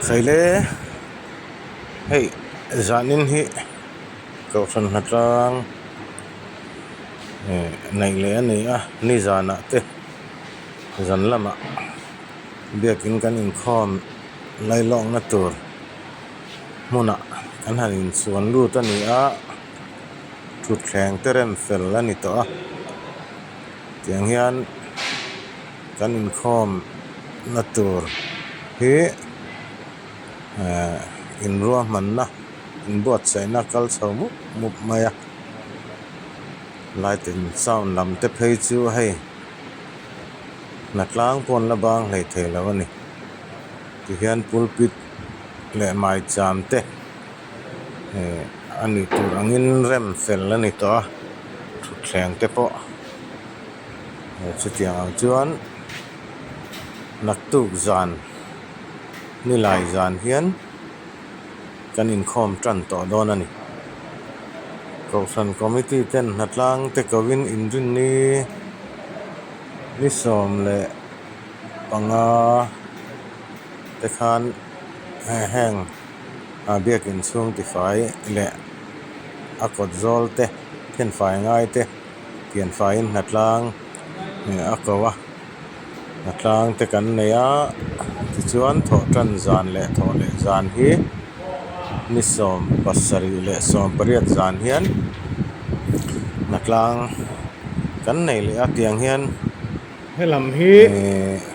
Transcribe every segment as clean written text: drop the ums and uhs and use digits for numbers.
Khaile hei zanin hi kohhran hnatlang eh neih leh a ni a nizanah te zan lamah biakin kan inkhawm lailawkna tur hmunah kan han inchhuan lut a ni a thutthleng te rem fel a ni tawh a tiang hian. Kan inkhawm na tur hi ehh inruahmanna inbuatsaihna kal chho mup mup mai a light and sound lam te phei chu hei hnatlang pawh an la bang hlei thei lo a ni tihian pulpit leh maicham te ehh a nih tur angin rem fel a ni tawh a thutthleng te pawh. Chutiang ang chuan naktuk zan nilai zan hian kan inkhawm tan tawh dawn a ni. Kohhran committee ten hnatlang te koin inrinni ni 15 te khan heng biakin chhung tifai leh a kawt zawl te thenfai ngai te. Pianfaiin hnatlang a ko a hnatlang te kan nei a tichuan thawh tan zan leh thawh leh zan hi ni 78 zan hian hnatlang kan nei leh a tiang hian Helam hi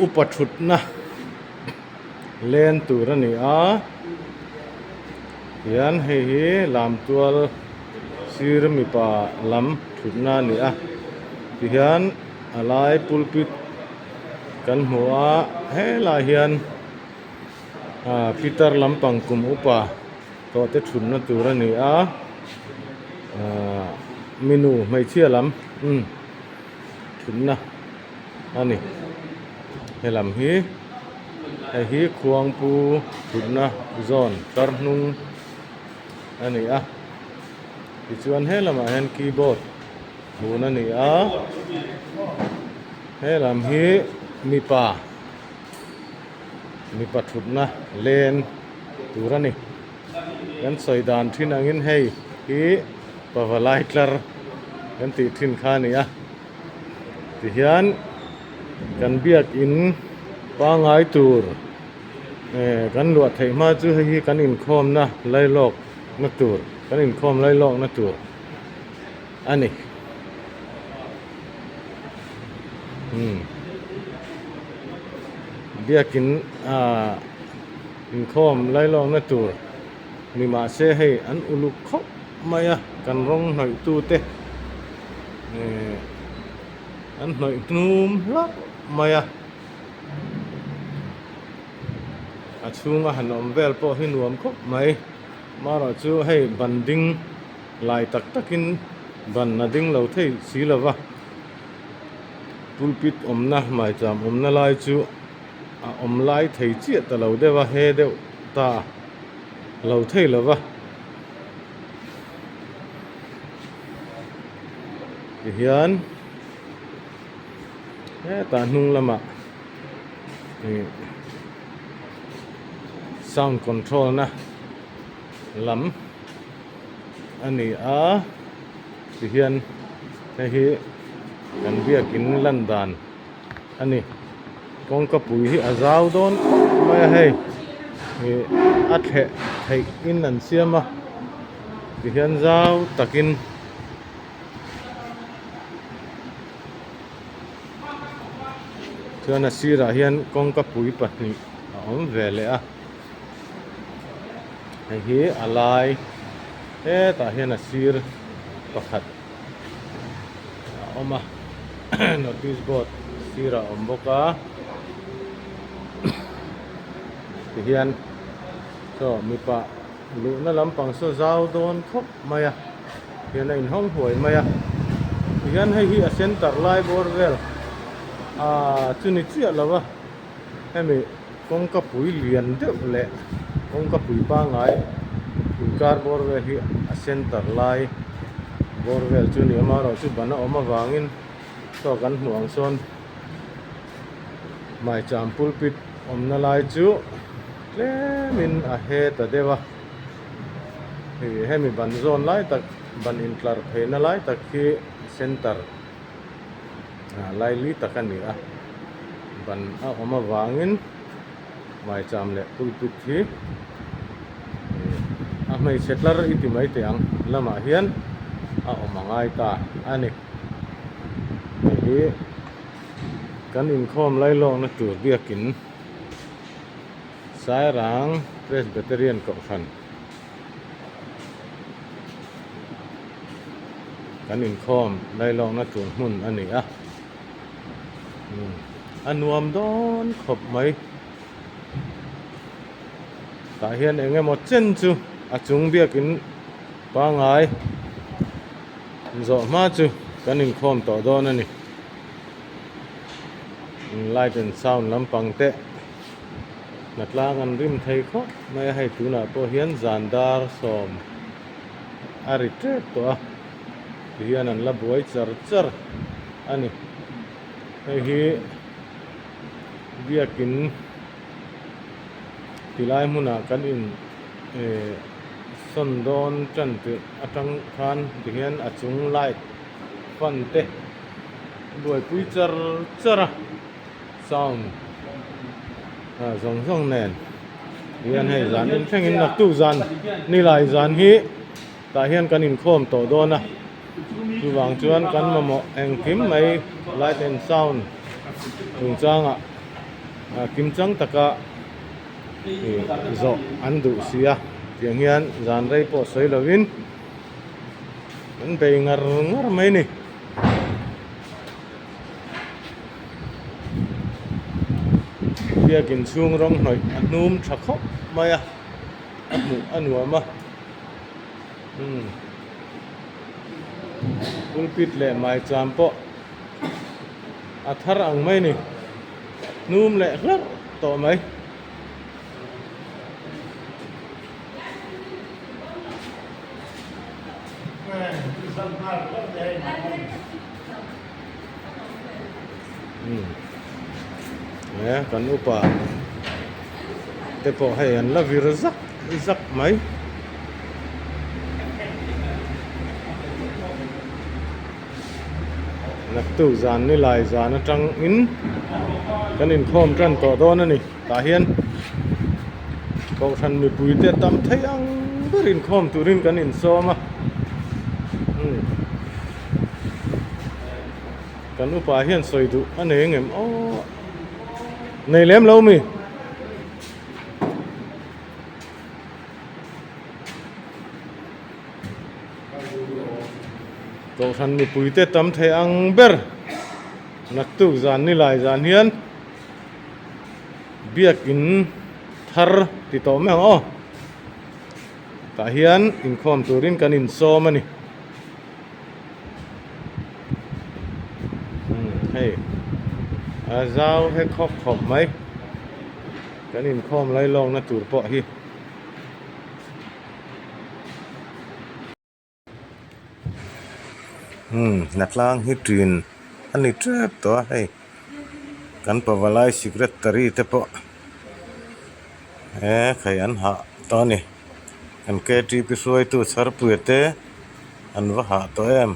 upa thutna len tur a ni a hian hei hi lamtual sir mipa lam thutna a ni a tihian a lai pulpit kan hmu a helaiah hian ah pitar lampang kum upa tawh te thutna tur a ni a ah minu hmeichhia lam umm thutna a ni helam hi hei hi khuangpu thutna zawn tlar hnung a ni a tichuan he lamah hian keyboard hmun a ni a he lam hi mipa mipa thutna len tur a ni kan sawi dan thin angin hei hi pavalai tlar kan tih thin kha a ni a. Tihian kan biakin pangai tur eh kan luah theih hma chu hei hi kan inkhawmna lailawk na tur kan inkhawm lailawk na tur a ni umm biakin ah inkhawm lailawk na tur ni mahse hei an uluk khawp mai a kan rawng hnawih tu te eh an hnawih hnum hlauh mai a a chhunga han awm vel pawh hi nuam khawp mai marawh chu hei ban ding lai tak takin ban a ding lo thei si lo va pulpit awmna maicham awmna lai chu a awm lai thei chiah ta lo deuh a he deuh ta lo thei lo va. Tihian hetah hnung lamah ih sound control na lam a ni a tihian hei hi kan biakin lan dan a ni kawngka pui hi a zau dawn khawp mai a hei ih a thleh theih in an siam a tihian zau takin chuan a sirah hian kawngka pui pahnih a awm ve leh a hei hi a lai hetah hian a sir pakhat a awm a notice board sirah a awm bawk a tihian chaw mipa luhna lampang saw zau dawn khawp mai a hian a inhawng huai mai a tihian hei hi a center lai bawr vel ah chu ni chiah lo a hemi kawngka pui lian deuh leh kawngka pui pangngai inkar bawr vel hi a center lai bawr vel chu a ni a amaherawhchu ban a awm avangin saw kan hmuh ang sawn maicham pulpit awmna lai chu tlemin a he ta deuh a hei hemi ban zawn lai tak ban intlar pheina lai tak hi center ah laili tak a ni a ban a awm avangin maicham leh pulpit hi a hmeichhe tlar i ti mai teh ang lamah hian a awm a ngai ta a ni hei hi kan inkhawm lailawkna tur biakin Sairang Presbyterian Kohhran kan inkhawm lailawkna tur hmun a ni a. A nuam dawn khawp mai tah hian eng emaw chen chu a chung biakin pangai zawh hma chu kan inkhawm tawh dawn a ni light and sound lampang te hnatlang an rim thei khawp mai a hei tunah pawh hian zan dar sawm a ri tep tawh a. Tihian an la buai char char a ni. Hei hi biakin tilai hmunah kan in eh sawn dawn tan tirh atang khan tihian a chung light fan te buaipui char char a sound ah zawng zawng nen tihian hei zan in thlengin naktuk zan nilai zan hi. Tah hian kan inkhawm tawh dawn a, chuvang chuan kan mamawh engkim mai light and sound chungchangah kimchang taka zawh an duh si a, tiang hian zan rei pawh sawi lovin an bei ngar ngar mai a ni. Biakin chhung rawng hnawih a hnum tha khawp mai a, a hmuh a nuam a. Umm pulpit leh maicham pawh a thar ang mai ni hnum leh hlarh tawh mai. Umm he kan upa te pawh hei an la vir zak zak mai. Naktuk zan ni lai zan atang in kan inkhawm tan tawh dawn a ni tah hian kohhran mipui te tam thei ang ber inkhawm turin kan insawm a umm. Kan upa hian sawi duh a nei ngem aw nei lem lo mi. Kohhran mipui te tam thei ang ber naktuk zan ni lai zan hian biakin thar ti tawh mai ang aw tah hian inkhawm turin kan insawm a ni. Hei a zau he khawp khawp mai kan inkhawm lai lawkna tur pawh hi. Umm hnatlang hi ṭin a ni ṭep tawh a hei kan pavalai secretary te pawh he khai an hah tawh a ni kan K T P hruaitu chharpuia te. An va hah tawh em?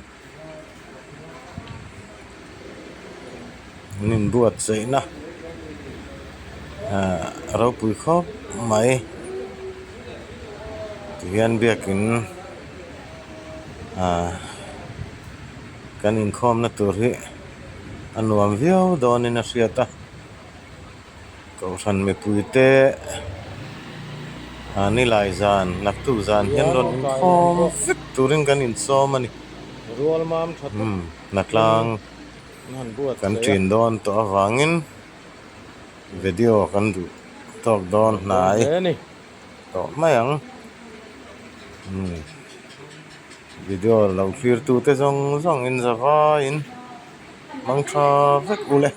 An inbuatsaihna ah ropui khawp mai tihian biakin ah kan inkhawmna tur hi a nuam viau dawnin a hriat a. Kohhran mipuite ah nilai zan naktuk zan hian rawn inkhawm vek turin kan insawm a ni. Umm hnatlang kan ṭin dawn tawh avangin video kan duh tawk dawn hnai tawh mai ang. Umm video lo thlir tute zawng zawng in za vaiin hmang tha vek u le.